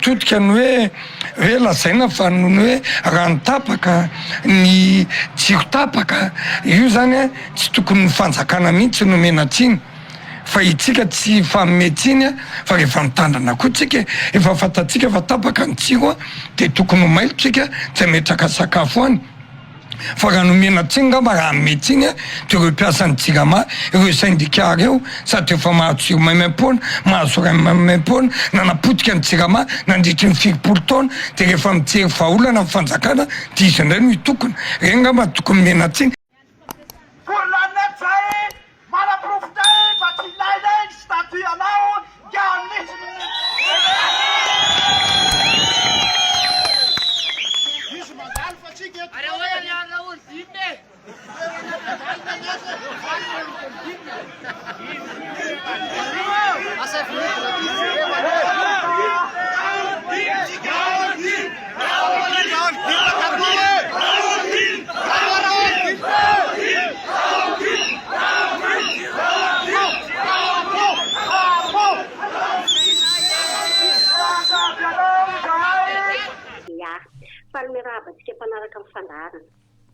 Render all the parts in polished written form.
mitodika ny hoe hoe lazaina fa noho ny hoe rano tapaka, ny jiro tapaka, io zany an tsy tokony ny fanjakana mihitsy no omena tsiny fa itsika tsy hifanome tsiny an fa rehefa mitandrina koa tsika e, efa fantatsika fa tapaka ny jiro an de tokony ho mailo tsika tsy hametraka sakafo any. Fa raha nomena tsiny ngamba raha hanome tsiny dia ireo mpiasan'ny jirama, ireo syndicat ireo sady efa mahazo jiro maimaimpoana, mahazo rano maimaimpoana, nanapotika ny jirama nandritry ny firimpolo taona dia rehefa mijery vahaolana ny fanjakana dia izy indray no hitokona. Ireny ngamba no tokony omena tsiny. Colonel zay manaporofo ndray fa tsy ilaina ny statut anao nga misy ny Izy mandalo fa tsika eto foana e. Ya. Faly miarahaba antsika mpanaraka ny fandaharana.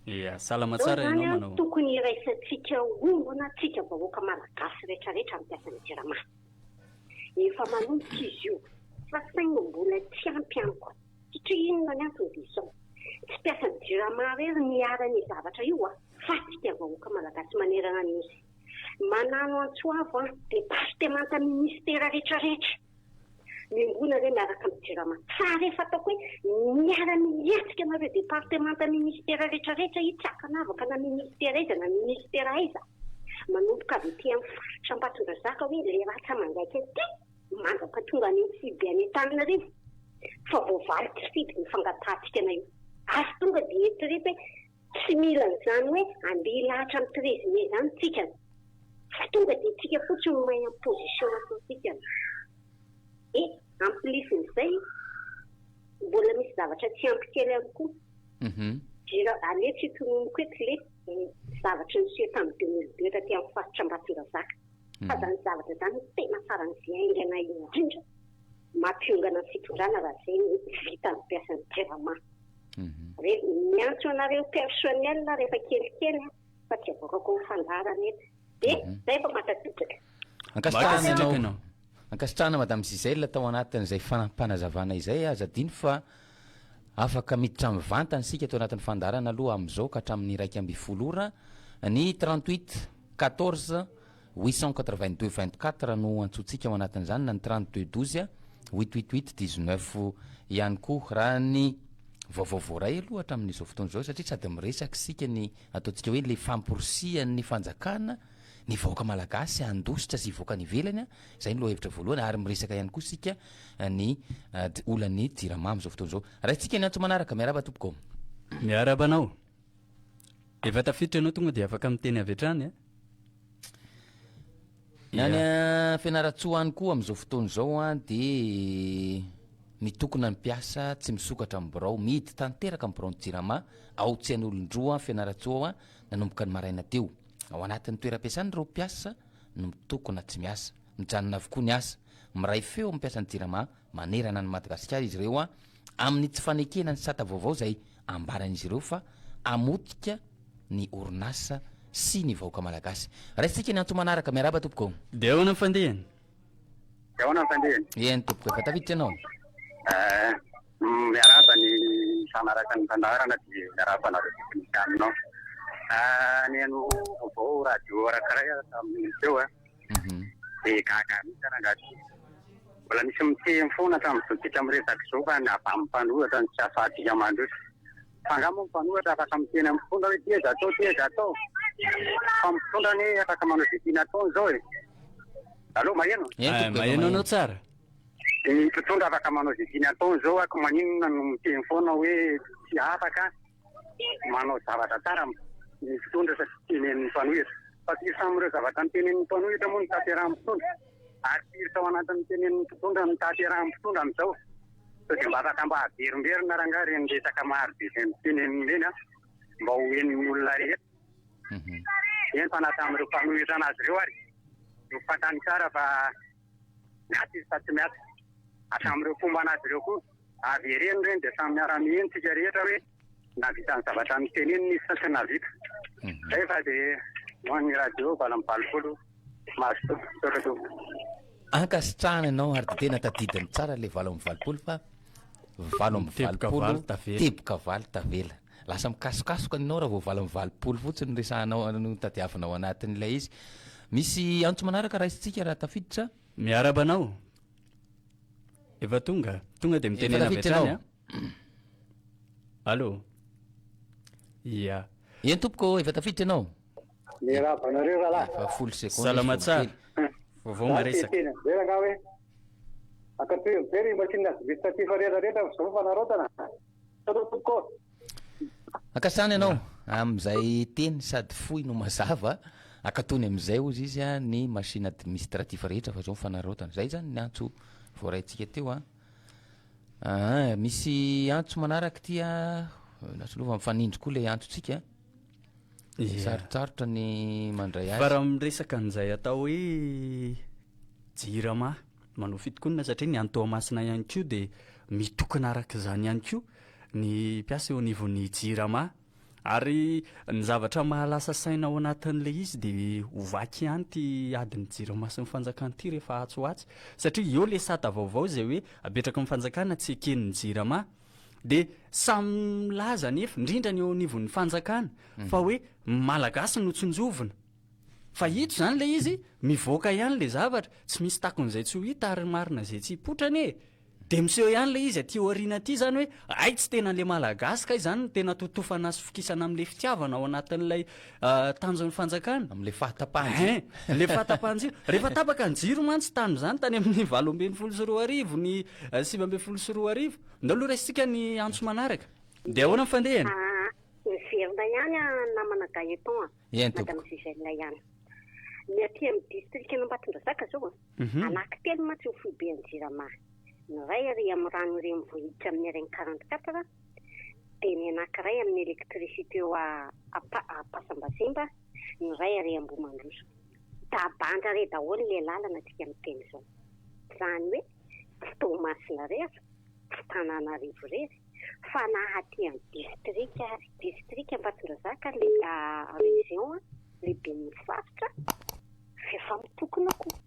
Ya, salama Zao tsara izany ianao an, manao. tokony hiraisantsika ombona tsika vahoaka malagasy retraretra ny mpiasan'ny jirama. Efa manomboka izy io fa saingy mbola tsy ampy amiko. Satria inona ny antony dia izao, tsy mpiasan'ny jirama irery no iharan'io zavatra io an, fa tsika vahoaka malagasy manerana ny nosy. Manano antso avo an, departemanta ministera retraretra. Miombona re miaraka amin'ny jirama. Tsara efa ataoko hoe miara miatrika anareo departemanta ministera retraretra io tsy ankanavaka na ministera aiza na ministera aiza. Manomboka avy aty amin'ny faritra Ambatondrazaka hoe le ratsa-mangaika aty mandrapatonga any amin'ny foibe any Antananarivo fa voavaly tsy fidiny io fangatahantsika anay io. Ary tonga dia eritrereto hoe tsy mila an'izany hoe andeha hilahatra amin'ny 13 mai izany tsika. Fa tonga dia tsika fotsiny no mahay amin'ny position ataontsika. Et en plus n'izay, mbola misy zavatra tsy ampy kely ihany koa. Jira, aleo tsy tononiko eto le zavatra niseho tamin'ny 2002 taty amin'ny faritra Ambatondrazaka. Fa zany zavatra zany no tena faran'izay haingana indrindra mampiongana ny fitondrana raha zay no vitan'ny mpiasan'ny Jirama. Re, miantso anareo personnel rehefa kelikely aho fa tsy avoakako ny fandaharana eto. Dia zay vao mankasitraka. Ankasitrahana Mankasitraka ianao. ianao. Ankasitrahana Madame Gisèle tao anatin'izay fanampanazavana izay, aza adino fa afaka miditra mivantana isika ato anatin'ny fandaharana aloha amin'izao ka hatramin'ny 11 ora, ny 38 14 882 24 no antsointsika ao anatin'izany na ny 32 12 888 19 ihany koa. Raha ny vaovao voaray aloha hatramin'izao fotoana izao satria sady miresaka isika ny ataontsika hoe le famporisihan'ny fanjakana ny vahoaka malagasy handositra sy hivoaka any ivelany, izay ny lohahevitra voalohany ary miresaka ihany koa isika ny olan'ny jirama amin'izao fotoana izao. Raisintsika ny antso manaraka, miarahaba tompoko. Miarahaba anao. Efa tafiditra ianao tonga dia afaka miteny avy hatrany a. Ny any Fianarantsoa any koa amin'izao fotoana izao an dia mitokona ny mpiasa tsy misokatra amin'ny birao, mihidy tanteraka ny biraon'ny Jirama ao Tsianolondroa Fianarantsoa nanomboka ny maraina teo. Ao anatin'ny toeram-piasana ireo mpiasa no mitokona tsy miasa. Mijanona avokoa ny asa. Miray feo amin'ny mpiasan'ny Jirama manerana an'i Madagasikara izy ireo amin'ny tsy fanekena ny sata vaovao izay ambaran'izy ireo fa hamotika ny orinasa sy ny vahoaka malagasy. Raisintsika ny antso manaraka. Miarahaba tompoko. Dia ahoana ny fandehany? Dia ahoana ny fandehany? Eny tompoko, efa tafiditra ianao. Eh, miarahaba ny mpanaraka ny fandaharana dia miarahaba anareo teknisianina ao. Ah, nihaino vaovao radio anankiray aho tamin'ny teo eh. Dia gaga mihitsy aho rangahy ty. Mbola misy miteny foana hatramin'izao tsika miresaka izao fa ny avy amin'ny mpanohitra no tsy ahafahantsika mandroso. Fa angaha moa ny mpanohitra afaka miteny amin'ny mpitondra hoe ty aza atao, ty aza atao. Fa ny mpitondra anie afaka manao izay tiany ataony izao e. Allo, maheno? Eny Ah, tompoko, efa maheno anao maheno. tsara. Ny mpitondra afaka manao izay tiany ataony izao ako maninona no miteny foana hoe tsy afaka manao zavatra tsara ny mpitondra satria tenenin'ny mpanohitra. Fa firy tamin'ireo zavatra notenenin'ny mpanohitra moa no tanterahin'ny mpitondra? Ary firy tao anatin'ny tenenin'ny mpitondra no tanterahin'ny mpitondra amin'izao? Sao dia mba afaka mba averimberina rangahy ireny resaka maro be izay noteneniny ireny an, mba ho henon'ny olona rehetra. Eny fa na tamin'ireo mpanohitra anazy ireo ary no fantany tsara fa miasa izy fa tsy miasa. Hatramin'ireo mpomba anazy ireo koa. Avereno ireny dia samy miara-miheno tsika rehetra hoe nahavita ny zavatra noteneniny izy sa tsy nahavita. Zay fa dia ho an'ny radio 88 mazotoa. Misaotra tompoko. Ankasitrahana ianao ary dia tena tadidiny tsara ilay 88 fa 88 teboka valo tavela. Lasa mikasokasoka ianao raha vao 88 fotsiny no resahanao no tadiavinao anatin'ilay izy. Misy antso manaraka raisintsika raha tafiditra. Miarahaba anao. Efa tonga. Tonga dia mitenena avy hatrany a. Allô. Ia. Eny tompoko, efa tafiditra ianao. Miarahaba anareo rahalahy. Efa folo secondes. Salama tsara. Vaovao maresaka. Tena be rangahy hoe. Ankatoy be ry machine administratif rehetra rehetra amin'izao fanaraotana. Misaotra tompoko. Ankasitrahana ianao amin'izay teny sady fohy no mazava, akatony amin'izay hozy izy ny machine administratif rehetra fa izao ny fanararaotana. Izay izany ny antso voaraintsika teo an. Aa, misy antso manaraka ity a, nasolova mifanindry koa ilay antsontsika. Sarotsarotra ny mandray azy. Fa raha miresaka an'izay atao hoe jirama manao fitokonana satria ny any Toamasina ihany koa dia mitokona araka izany ihany koa ny mpiasa eo anivon'ny Jirama. Ary ny zavatra mahalasa saina ao anatin'ilay izy dia ho vaky ihany ity adin'ny Jirama sy ny fanjakana ity rehefa atsy ho atsy. Satria eo ilay sata vaovao izay hoe apetraky ny fanjakana tsy eken'ny Jirama. Dia samy milaza anefa, indrindra ny eo anivon'ny fanjakana, fa hoe ny Malagasy no tsinjovina. Fa ito izany ilay izy, mivoaka ihany ilay zavatra, tsy misy takon'izay tsy ho hita ary marina izay tsy hipoitra anie e! Dia miseho ihany ilay izy aty aoriana aty izany hoe hay tsy tena ilay Malagasy kay izany no tena totofana sy fokisana amin'ilay fitiavana ao anatin'ilay tanjon'ny fanjakana. Amin'ilay fahatapahan-jiro. Hein, ilay fahatapahan-jiro. Rehefa tapaka ny jiro mantsy tamin'izany tany amin'ny 2018, ny 2019. Ndao aloha raisintsika ny antso manaraka. Dia ahoana ny fandehany? Miverina ihany namana Gaëtan a. Eny tompoko. Madame Gisèle ihany. Ny aty amin'ny distrikan'Ambatondrazaka izao a. Anaky telo mantsy ny foiben'ny Jirama. Ny iray ary amin'ny rano renivohitra amin'ny RN 44, dia ny anankiray amin'ny électricité eo Ampasambazimba, ny iray ary Ambohimandroso. Dabandra re daholo ilay lalana tsika miteny izao. Izany hoe tsy Toamasina irery, tsy Tananarivo irery, fa na aty amin'ny distrika ary. Distrika Ambatondrazaka ilay région lehiben'ny faritra. Efa mitokona koa.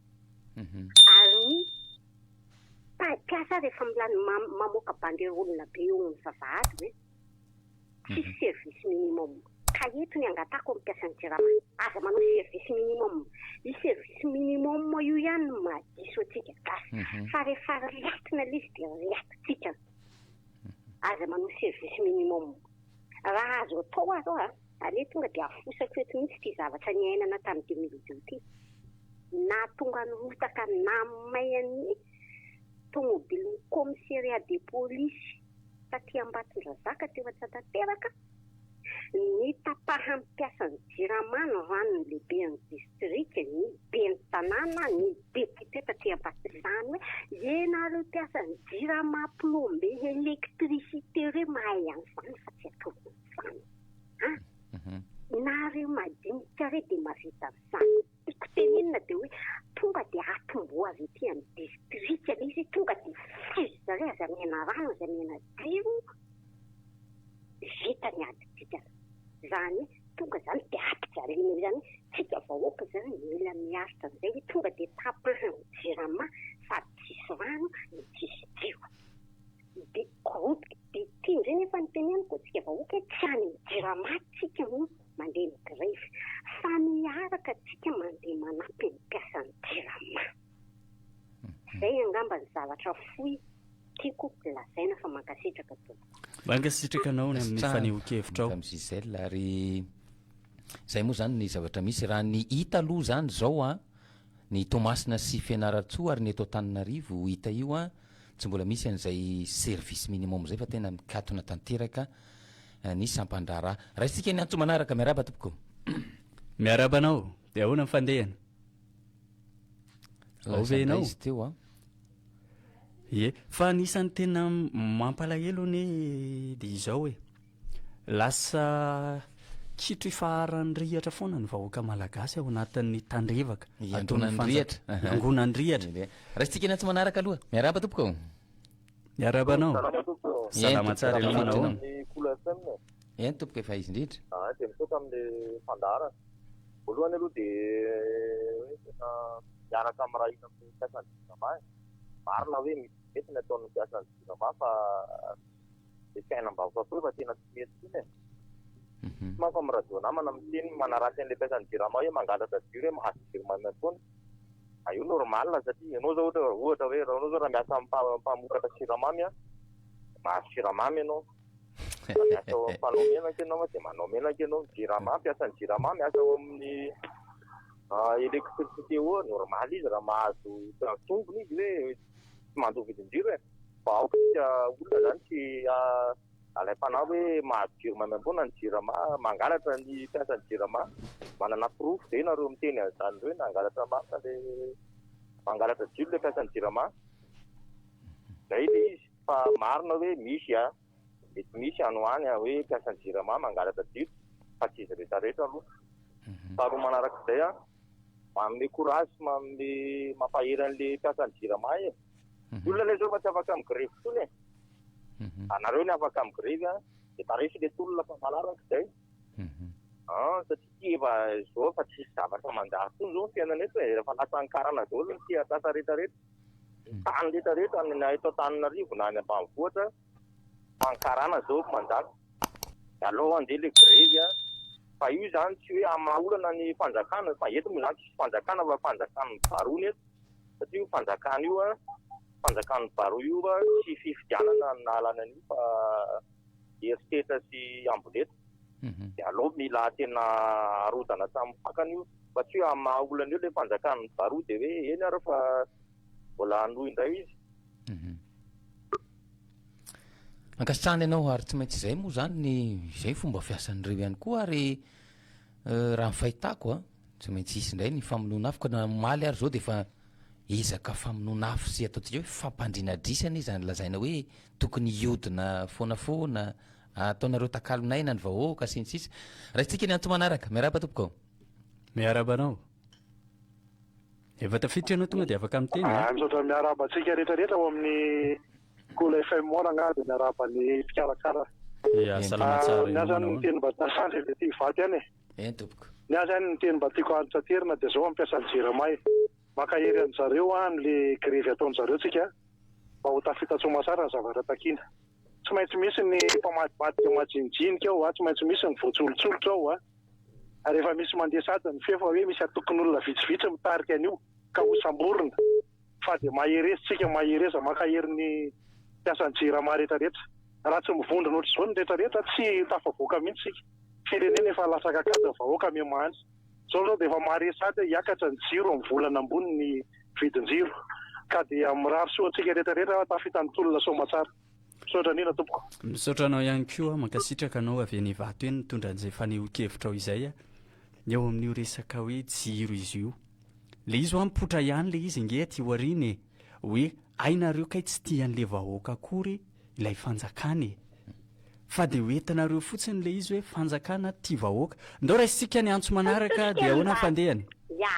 Ary ny mpiasa ary efa milany mamoaka banderole be eo amin'ny vavahady hoe tsisy service minimum. Ka eto ny angatahako amin'ny mpiasan'ny jirama, aza manao service minimum. Io service minimum io ihany no mahadiso antsika gasy. Fa rehefa riatina ilay izy dia riatintsika. Aza manao service minimum. Raha azo atao ary hoa, aleo tonga dia afosako eto mihitsy ity zavatra niainana tamin'ny 2002 ity. Nahatonga ny rotaka namay an'ny tomobilin'ny commissariat de police taty Ambatondrazaka teo Antsadateraka, ny tapahan'ny mpiasan'ny Jirama ny ranon'ny lehiben'ny distrika, ny ben'ny tanàna, ny député taty Ambatondrazaka. Izany hoe ianareo mpiasan'ny Jirama plombier électricité ireo mahay an'izany fa tsy atao an'izany. An! Nareo madinika ireo dia mahavita an'izany. Tiako tenenina dia hoe tonga dia atomboha avy aty amin'ny distrika ilay izy, tonga dia faizo zareo, aza omena rano, aza omena jiro, vita ny adintsika. Izany hoe tonga izany dia ampijaliana eo izany, tsika vahoaka izany mila miaritra an'izay hoe tonga dia tapahan'ny jirama sady tsisy rano no tsisy jiro. Dia roboka, dia ity indray nefa no teneniko antsika vahoaka hoe tsy any amin'ny jirama tsika no mandeha migrevy fa miaraka tsika mandeha manampy ny mpiasan'ny jirama. Izay angamba ny zavatra fohy tiako lazaina fa mankasitraka tompoko. Mankasitraka anao ny amin'ny fanehoan-kevitrao. Madame Gisèle, ary izay moa izany ny zavatra misy. Raha ny hita aloha izany izao an, ny Toamasina sy Fianarantsoa ary ny eto Antananarivo hita io an, tsy mbola misy an'izay service minimum izay fa tena mikatona tanteraka ny sampan-draharaha. Raisintsika ny antso manaraka, miarahaba tompoko. Miarahaba anao, dia ahoana ny fandehany? Ao ve ianao? Izy teo an. Ie, fa anisan'ny tena mampalahelo anie dia izao e. Lasa Kitro ifaharan'ny rihatra foana ny vahoaka malagasy ao anatin'ny tandrevaka ataon'ny Iangonan'ny rihatra. fanjakana. Iangonan'ny rihatra. Raisintsika ny antso manaraka aloha. Miarahaba tompoko ô. Miarahaba anao. Salama tompoko. Salama tsara Eny ianao tompoko, manahoana? Ny Cool FM. Eny tompoko efa izy indrindra. Ah, dia misaotra amin'ilay fandaharana. Voalohany aloha dia hoe tena miaraka miray hina amin'ny mpiasan'ny Jirama e. Marina hoe misy mety ny ataon'ny mpiasan'ny Jirama fa ilay fiainam-bahoaka koa efa tena tsy mety intsony e. Misy manko amin'ny radio namana miteny manaratsy an'ilay mpiasan'ny Jirama hoe mangalatra jiro hoe mahazo jiro maimaimpoana. Ah, io normal satria ianao zao ohatra ohatra hoe raha ianao zao raha miasa amin'ny mpamokatra siramamy an, mahazo siramamy ianao. Raha miasa ao amin'ny mpanao menaka ianao dia manao menaka ianao. Jirama, mpiasan'ny Jirama miasa ao amin'ny électricité eo, normal izy raha mahazo tombony izy hoe tsy mandoa vidin-jiro e. Fa aoka isika olona izany tsy alaim-panahy hoe mahazo jiro maimaimpoana ny Jirama, mangalatra ny mpiasan'ny Jirama. Manana porofo ve nareo miteny an'izany hoe nangalatra marina le mangalatra jiro le mpiasan'ny Jirama? Zay le izy. Fa marina hoe misy a, mety misy any ho any hoe mpiasan'ny Jirama mangalatra jiro fa tsy izy rehetra rehetra aloha. Faharoa manarak'izay a, manome courage sy manome mampahery an'le mpiasan'ny Jirama e. Ny olona anie zao efa tsy afaka migrevy intsony e. Anareo ny afaka migrevy a, dia tareso le tolona fa malalaka izay. Ah, satria ty efa zao efa tsisy zavatra manjary intsony zao ny fiainana eto e, efa lasa ny karana daholo ny sehatr'asa rehetra rehetra. Ny tany rehetra rehetra any na eto Antananarivo na any ambanivohitra, fa ny karana zao manjaka. Dia aleo andeha le grevy a. Fa io zany tsy hoe hamaha olana ny fanjakana, fa eto moa zany tsisy fanjakana fa fanjakan'ny baroa ny eto. Satria io fanjakana io a, fanjakan'ny baroa io a, tsy fifidianana no nahalany an'io fa herisetra sy amboleta. Dia aleo mila tena arodana hatramin'ny fakany io. Fa tsy hoe hamaha olana eo ilay fanjakan'ny baroa dia hoe eny ary fa mbola hanohy indray izy. Ankasitrahana ianao ary tsy maintsy izay moa izany ny izay fomba fiasan'ireo ihany koa ary raha ny fahitako a, tsy maintsy hisy indray ny famonoana afo ka na omaly ary izao dia efa ezaka famonoana afo sy ataontsika hoe fampandriana adrisa anie izany lazaina hoe tokony hiodina foana foana ataonareo takalon'aina ny vahoaka sy ny sisa. Raisintsika ny antso manaraka. Miarahaba tompoko. Miarahaba anao. Efa tafiditra ianao tonga dia afaka miteny a. Ah, misaotra miarahaba antsika rehetra rehetra ao amin'ny Cool FM ao rangahy dia miarahaba ny mpikarakara. Ya, salama tsara Ny ahy ianao zany ny manahoana? teny mba sandry avy aty Ivato ihany e. Eny tompoko. Ny ahy zany ny teny mba tiako antitraterina dia zao ampiasa ny jirama e. Mankahery an-jareo an le grevy ataon-jareo tsika mba ho tafita tsomasara ny zavatra takiana. Tsy maintsy misy ny mpamadibadika majinijinika ao a, tsy maintsy misy ny voatsolotsolotra ao a. Ary efa misy mandeha sady ny feo fa hoe misy antokon'olona vitsivitsy mitarika an'io ka ho samborina. Fa dia mahereza tsika, mahereza, mankahery ny mpiasan'ny jirama rehetra rehetra. Raha tsy mivondrona ohatr'izao ny rehetra rehetra tsy tafavoaka mihitsy isika. Firenena efa latsaka an-kady ny vahoaka miha-mahantra. Izao izao dia efa mahare sady hoe hiakatra ny jiro amin'ny volana ambony ny vidin-jiro. Ka dia mirary soa antsika rehetra rehetra fa tafita ny tolona soamatsara. Misaotra indrindra tompoko. Misaotra anao ihany koa, mankasitraka anao avy eny Ivato eny nitondra an'izay fanehoan-kevitrao izay eo amin'io resaka hoe jiro izy io. Le izy hoa mipoitra ihany le izy nge aty aoriana e! Hoe hay nareo kay tsy tia an'le vahoaka akory ilay fanjakana e! Fa de hoentinareo fotsiny le izy hoe fanjakana tia vahoaka. Ndao raisintsika ny antso manaraka de ahoana ny fandehany? Ya!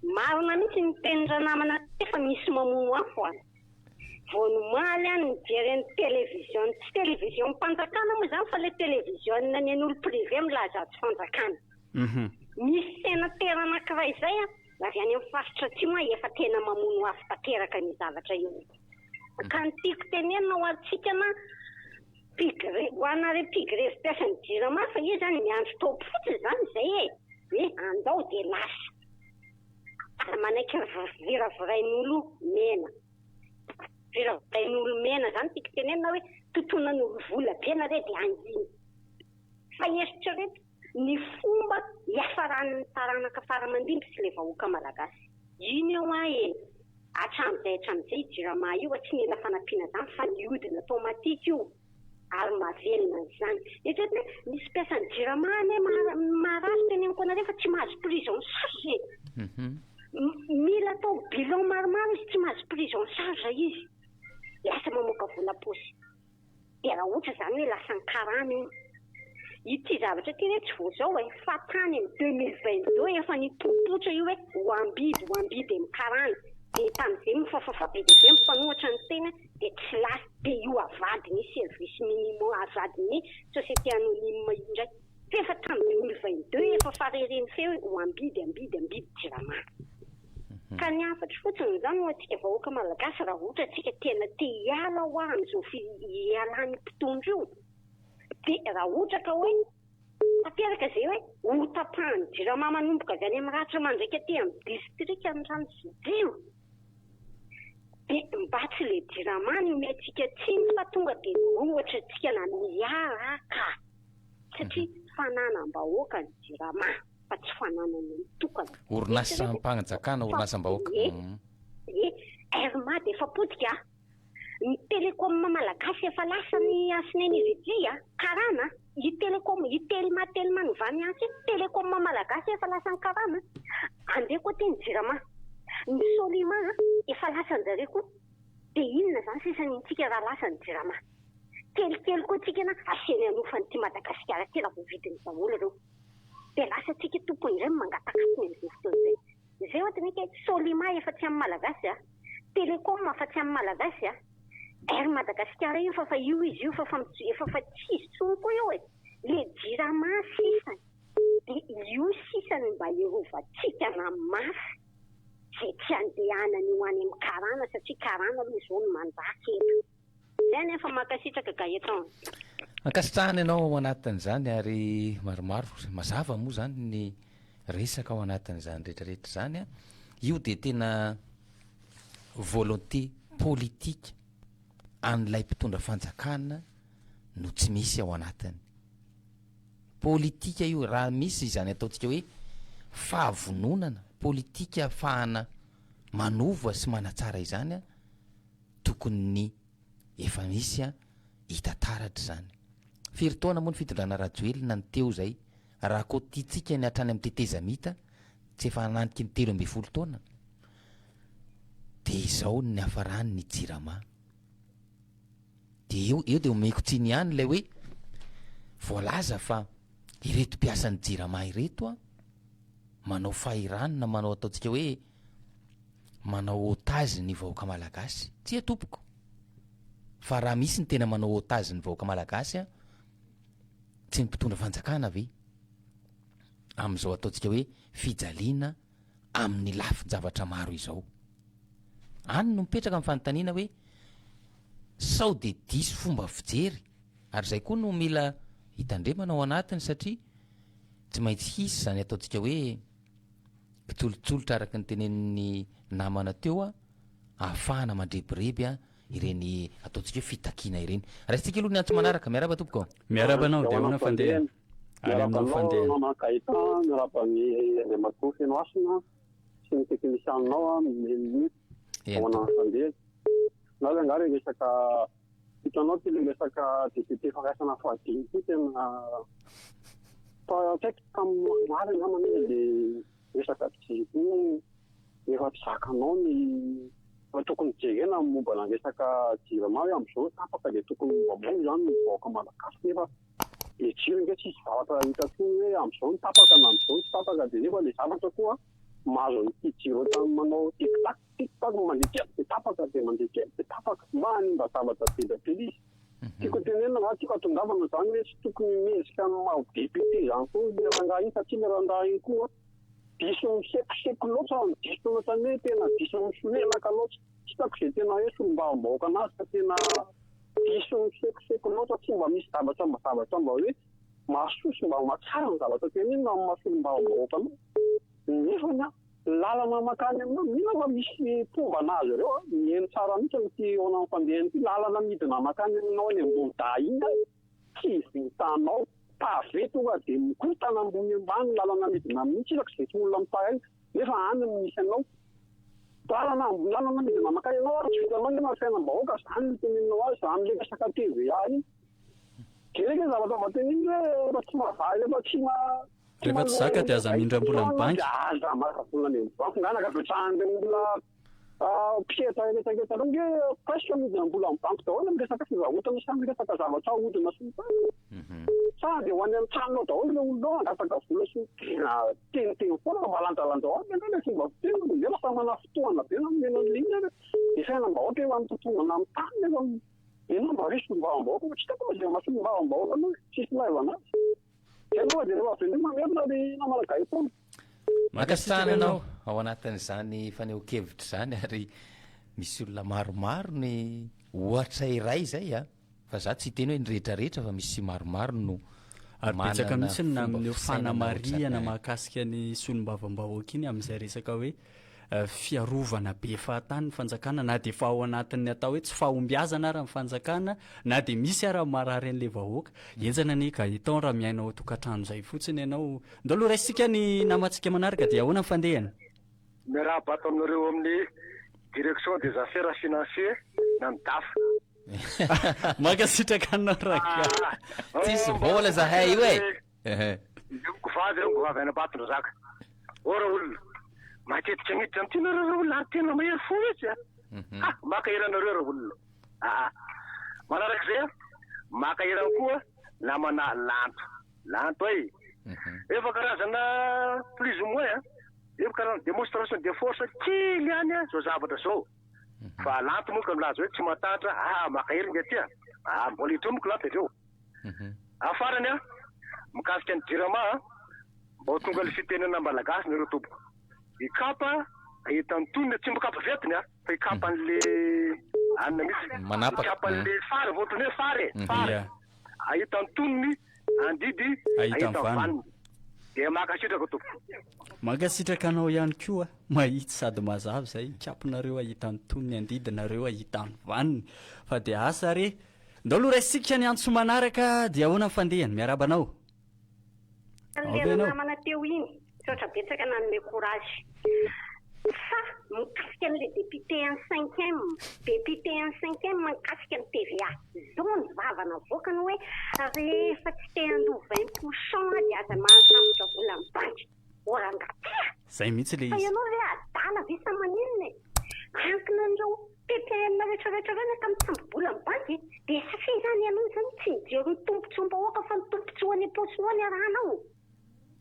Marina mihitsy ny tenin-dranamana fa misy mamono afo an! Vao nomaly aho nijery ny télévision, tsy télévision-mpanjakana moa izany fa ilay télévision ny an'olo privé milaza azy fanjakana. Misy senatera anankiray izay avy any amin'ny faritra atsimo efa tena mamono afo tanteraka an'io zavatra io. Ka ny tiako tenenina ho antsika na mpigrevy, ho anareo mpigrevy mpiasan'ny jirama fa io izany miandry taom fotsiny izany izay e, hoe andao dia lasa. Aza manaiky viravirain'olo mena. Viravirain'olo mena izany tiako tenenina hoe totonan'olo vola be nareo dia hangina. Fa eritrereto ny fomba hiafaran'ny taranaka fara aman-dimby sy ilay vahoaka malagasy. Iny eo an e! Hatramin'izay hatramin'izay io jirama io tsy nila fanampiana izany fa nihodina automatique io ary mahavelona an'izany. Eritrereto hoe misy mpiasan'ny jirama anie marary teneniko anareo fa tsy mahazo prise en charge e! Mila atao bilan maromaro izy tsy mahazo prise en charge izy. Lasa mamoaka vola paosy. Dia raha ohatra izany hoe lasa ny karana io. Ity zavatra ity re tsy vao izao e, fa tany amin'ny 2022 efa nipoipoitra io hoe ho ambidy ho ambidy amin'ny karana, dia tamin'izay mifafafa be dia be mifanohitra ny tena dia tsy lasa, dia io avadiny service minimum avadiny société anonyme io indray, fa efa tamin'ny 2022 efa farereny feo hoe ho ambidy ambidy ambidy jirama. Ka ny hafatro fotsiny izany ho antsika vahoaka malagasy raha ohatra tsika tena te hiala hoa amin'izao hialan'ny mpitondra io, Dia raha ohatra ka hoe tanteraka izay hoe ho tapahan'ny jirama manomboka avy any amin'ny ratra mandraika aty amin'ny distrika ny rano sy jiro dia mba tsy ilay jirama no omentsika tsiny fa tonga dia mirohotra antsika na miaraka satria fananam-bahoaka ny jirama fa tsy fananan'olon-tokana. Orinasam-panjakana, orinasam-bahoaka. Ie, Air Mad efa potika. Ny telecom malagasy efa lasa ny ansineny izy ity a! Karana a! I telecom, i telma, telma novany antsy, telecom malagasy efa lasan'ny karana a! Andeha koa aty ny jirama, ny solima a! Efa lasan-jareo koa, dia inona izany sisa ny antsika raha lasa ny jirama? Kelikely koa tsika na asiany anofan'ity Madagasikara ity raha voavidiny daholo ireo, dia lasa tsika tompony indray no mangataka atsiny amin'izao fotoana izay. Zay oa tnike Solima efa tsy amin'ny Malagasy a! Telecom efa tsy amin'ny Malagasy a! Air Madagasikara io fa fa io izy io fa fa efa fa tsisy tsony koa io e! Le jirama sisany de io sisany mba hirovantsika na mafy zay tsy andehanany ho any amin'ny karana satria karana aloha izao no manjaka eto. Zay anefa mankasitraka Gaëtan. Ankasitrahana ianao ao anatin'izany ary maromaro, mazava moa izany ny resaka ao anatin'izany rehetra rehetra izany an, io dia tena volonté politique an'ilay mpitondra fanjakana no tsy misy ao anatiny. Politika io, raha misy izany ataontsika hoe fahavononana politika ahafahana manova sy manatsara izany an, tokony ny efa misy an, hita taratra izany. Firy taona moa ny fitondrana Rajoelina no teo izay? Raha koa tiantsika ny hatrany amin'ny tetezamita, tsy efa hananiky ny 13 taona? Dia izao ny niafarany ny Jirama. Dia eo, eo dia omeko tsiny ihany ilay hoe voalaza fa ireto mpiasan'ny Jirama ireto an, manao fahirano na manao ataontsika hoe manao otage ny vahoaka malagasy. Tsia tompoko. Fa raha misy ny tena manao otage ny vahoaka malagasy an, tsy ny mpitondra fanjakana ve? Amin'izao ataontsika hoe fijaliana amin'ny lafin-javatra maro izao. Any no mipetraka ny fanontaniana hoe sao dia diso fomba fijery ary izay koa no mila hitandremana ao anatiny satria tsy maintsy hisy izany ataontsika hoe Mpitsolotolotra araka ny tenenin'ny namana teo a, ahafahana mandrebireby a ireny ataontsika hoe fitakiana ireny. Raisintsika aloha ny antso manaraka. Miarahaba tompoko. Miarahaba anao, dia ahoana fandehany? Any aminao fandehany. Miarahaba anao namana Gaëtan, miarahaba ny Andriamatoa Fenohasina sy ny teknisianinao Menu. Ahoana ny fandehany? Anao ve angaha ilay resaka hitanao ity ilay resaka député fandraisana fahadimy ity tena fa tsy haiko tamin'ny marary angamba anie ilay resaka jiro efa tsy zakanao ny fa tokony jerena ny momba ny resaka jirama hoe amin'izao tapaka dia tokony mba mailo izany ny vahoaka malagasy nefa ilay jiro ange tsisy zavatra hita intsony hoe amin'izao ny tapaka na amin'izao ny tsy tapaka dia nefa ilay zavatra koa mahazo an'ity jiro ohatran'ny manao tic tac tic tac mandeha kely dia tapaka dia mandeha kely dia tapaka mba hanimba zavatra be dia be izy. Tiako tenenina va tiako atongavana zany hoe tsy tokony mendrika ny maha député zany koa ilay rangahy iny satria ilay rangahy iny koa diso misekoseko loatra diso ohatran'ny hoe tena diso misolelaka loatra tsy hitako izay tena hoe solombavambahoaka anazy fa tena diso misekoseko loatra tsy mba misy zavatra mba zavatra mba hoe mahasoa sy mba mahatsara ny zavatra tenenina amin'ny maha solombavambahoaka anao nefany an Lalana mankany aminao, mino aho fa misy mpomba anazy ireo an, mihaino tsara mihitsy amin'ity eo amin'ny fandehany ity, lalana midina mankany aminao any Ambohidahy iny an, tsy vitanao, pavé tonga dia mikorontana ambony ambany ny lalana midina amin'iny, tsy hitako izay tsy olona mitaraina, nefa any no misy anao, lalana ambony lalana midina mankany aminao ary tsy vitanao nefa ny fiainam-bahoaka, izany no iteneninao azy, izany ilay resaka TVA iny, jereo ny zavatra mba teneniny hoe efa tsy mahavaly, efa tsy maha. Rehefa tsy zaka dia aza mindram-bola amin'ny banky. Aza maka vola any amin'ny banky. Ngah nakapetrahan'ireo olona. Mpisehatra rehetra rehetra ireo nge presque midina mbola amin'ny banky daholo amin'ny resaka fivarotana sy amin'ny resaka zavatra ahodina sy ny tariny. Sa andeha ho any amin'ny tranonao daholo ireo olona ireo hangataka vola sy tena teniteny foana fa lanjalanjao aby ange ilay fomba fiteny fa ela fa manafintohina be na omena an'ilay inona ary ny fiainam-bahoaka efa mitotongana amin'ny tany nefa ianao mba hoe solombavambahoaka fa tsy hitako fa izay maha solombavambahoaka anao e, tsisy ilaivana azy. Zay aloha dia rehefa avy eo mamerina ry namana Gaëtan. Mankasitrahana anao ao anatin'izany fanehoan-kevitra izany ary misy olona maromaro ny ohatra iray izay a, fa za tsy hiteny hoe ny rehetra rehetra fa misy maromaro no Ary betsaka manana mihitsy ny fomba amin'io fisainana fanamarihana ohatr'izany. mahakasika ny solombavambahoaka iny amin'izay resaka hoe fiarovana be fahatany ny fanjakana na dia efa ao anatin'ny atao hoe tsy fahombiazana ara ny fanjakana na dia misy ara ny marary an'ilay vahoaka. Henjana anie Gaëtan raha miaina ao an-tokantrano izay fotsiny ianao. Ndao aloha raisintsika ny namantsika manaraka dia ahoana ny fandehany? Miarahaba ato aminareo amin'ny Direction des Affaires Financiers na ny DAF. Mankasitraka anao rangahy. Tsisy vola zahay io e! Io vavy io vavy any Ambatondrazaka. Ô raolona, matetika miditra amin'ity nareo raolona ary tena mahery fo mihitsy a. Ha, mankahery anareo raolona. Aa. Manarak'izay a, mankahery ihany koa namana Lanto. Lanto ay. Efa karazana plus ou moins a, efa karazana démonstration de force kely ihany a zao zavatra zao. Fa Lanto moa ka milaza hoe tsy matahotra, aa mankahery nge ty a. Aa, mbola hiditra moa ko Lanto avy eo. Ah farany an, mikasika ny jirama an, mba ho tonga le fitenenana malagasy nareo tompoko. Hikapa ahita ny tonony, tsy mikapa vetiny an, fa hikapa an'le anona mihitsy. Manapaka. Hikapa an'le fary, ohatran'ny hoe fary e, fary. Ahita ny tonony, andidy, Ahita ny ahita ny vaniny. vaniny. Dia mankasitraka tompoko. Mankasitraka anao ihany koa, mahitsy sady mazava izay, hikapinareo ahita ny tonony, andidinareo ahita ny vaniny. Fa dia asa re. Ndao aloha raisintsika ny antso manaraka dia ahoana ny fandehany? Miarahaba anao. Ao ve Ilay ianao? namana teo iny, misaotra betsaka nanome courage. Fa mikasika an'ilay député un cinquième, député un cinquième mikasika ny TVA. Zao ny vava navoakany hoe rehefa tsy te handoa 20 pour cent dia aza mahasambotra vola amin'ny banky. Ô rangahy ty a! Zay mihitsy le Fa izy. ianao ve adala ve sa maninona e? Ankina an'ireo PPM rehetra rehetra ireo nefa mitsambo-bola amin'ny banky e! Dia satria izany ianao izany tsy mijery ny tombotsoam-bahoaka fa ny tombotsoa any am-paosinao ny arahanao.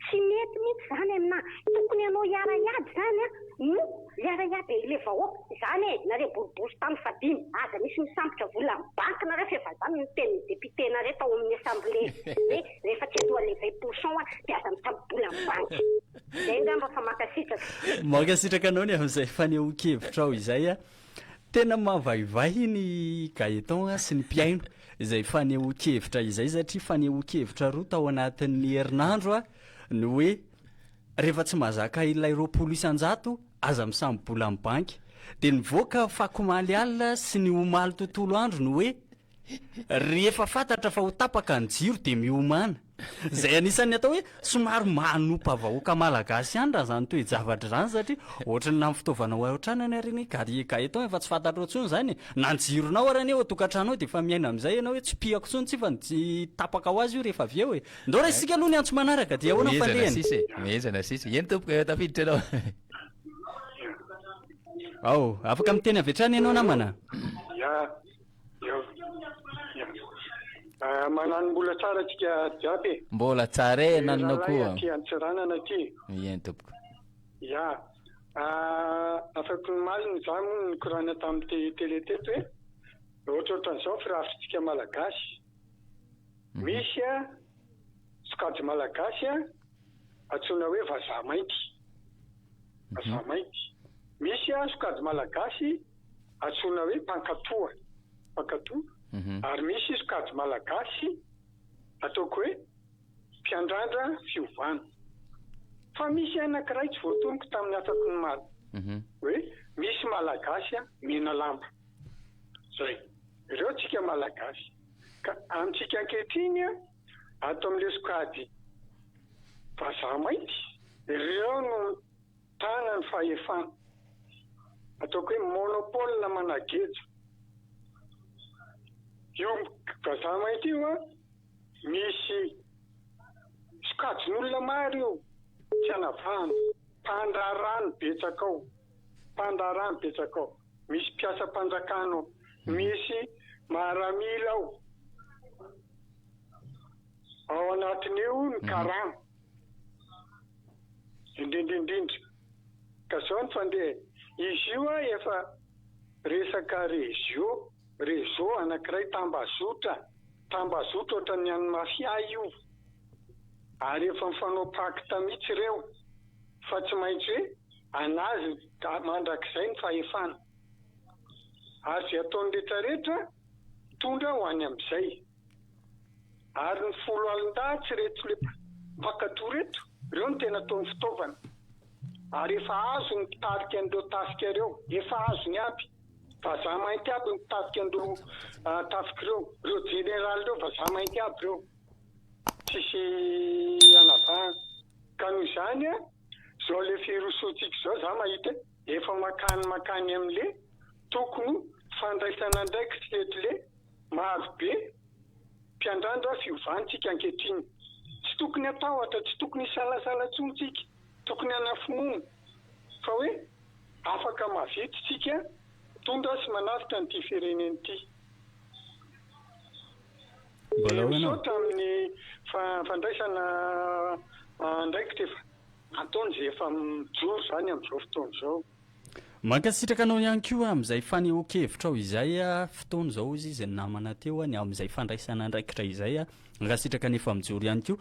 Tsy mety mihitsy izany aminà. Tokony ianao hiara-hiady izany an, no hiara-hiady ilay vahoaka. Izany e, nareo boribory tany fahadimy, aza misy misambotra vola amin'ny banky nareo fa efa izany no tenin'ny député-nareo tao amin'ny assemblée hoe rehefa tsy handoa le 20 pour cent dia aza mitsambo-bola amin'ny banky. Izay angamba fa mankasitraka. Mankasitraka anao ny amin'izay fanehoan-kevitrao izay a. Tena mavaivay ny Gaëtan sy ny mpihaino izay fanehoan-kevitra izay satria fanehoan-kevitra roa tao anatin'ny herinandro ny hoe rehefa tsy mahazaka ilay 20% aza misambo-bola amin'ny banky. Dia nivoaka afakomaly alina sy ny omaly tontolo andro ny hoe Rehefa fantatra fa ho tapaka ny jiro dia miomàna. Izay anisan'ny atao hoe somary manompa vahoaka malagasy ihany raha izany toe-javatra izany satria ohatran'ny na ny fitaovana ao an-trano anie ry Gary Gaëtan efa tsy fantatrao intsony izany e. Na ny jironao ary anie ao an-tokantrano ao dia efa miaina amin'izay ianao hoe tsipihako intsony tsy fa ny tapaka ho azy io rehefa avy eo e. Ndao raisintsika aloha ny antso manaraka dia ahoana ny Mihezana fandehany? sisa e, mihezana sisa. Eny tompoko, efa tafiditra ianao. Ao, afaka miteny avy hatrany ianao namana. Ya, ya, ya. Ah, manano mbola tsara atsika jiaby e. Mbola tsara e, nanona Rahalahy koa. aty Antsiranana aty. Eny tompoko. Ya. Ah, afaka omaly ny za moa nikorana tamin'ny télé teto hoe ohatrohatran'izao firafitritsika malagasy. Misy a sokajy malagasy a antsoina hoe vazaha mainty. Vazaha mainty. Misy a sokajy malagasy antsoina hoe mpankatoa. Mpankatoa. Ary misy sokajy malagasy ataoko hoe mpiandrandra fiovana. Fa misy anankiray tsy voatonoko tamin'ny afako ny mal hoe misy malagasy mena lamba. Zay. Ireo tsika malagasy. Ka amintsika ankehitriny ato amin'ilay sokajy vazaha mainty, ireo no mitana ny fahefana. Ataoko hoe monopole manageja. Io vazaha mainty io misy sokajin'olona maro io, tsy anavahana. Mpandraharaha no betsaka ao. mpandraharaha mibetsaka ao, misy mpiasam-panjakana ao, misy maramila ao. Ao anatin'io ny karama. Indrindra indrindra. Ka zao ny fandeha e. Izy io a efa resaka réseau, réseau anankiray tambazotra, tambazotra ohatran'ny an'ny mafia io. Ary efa mifanao pacte mihitsy ireo fa tsy maintsy hoe anazy mandrakizay ny fahefana. Ary izay ataony retraretra mitondra ho any amin'izay. Ary ny foloalindahy tsy reto le mpankatoa reto, reo no tena ataony fitaovana. Ary efa azo ny mpitarika an'ireo tafika ireo, efa azony aby. Vazaha mainty aby ny mpitarika an'ireo tafika ireo, ireo jeneraly ireo vazaha mainty aby ireo. Tsisy anavahana. Ka noho izany an, zao le firosoantsika izao za mahita hoe efa makany makany amle tokony fandraisana andraikitra eto le Maro be mpiandrandra fiovana tsika ankehitriny. Tsy tokony hatahotra, tsy tokony hisalasala intsony tsika. Tokony hanafinoana fa hoe afaka mahavita tsika mitondra sy manavotra an'ity firenena ity. Mbola Dia ao ianao? misaotra amin'ny fandraisana andraikitra efa ataony izay efa mijoro izany amin'izao fotoana izao. Mankasitraka anao ihany koa amin'izay fanehoan-kevitrao izay, fotoana izao hozy izy ny namana teo ny amin'izay fandraisana andraikitra izay, mankasitraka ny efa mijoro ihany koa.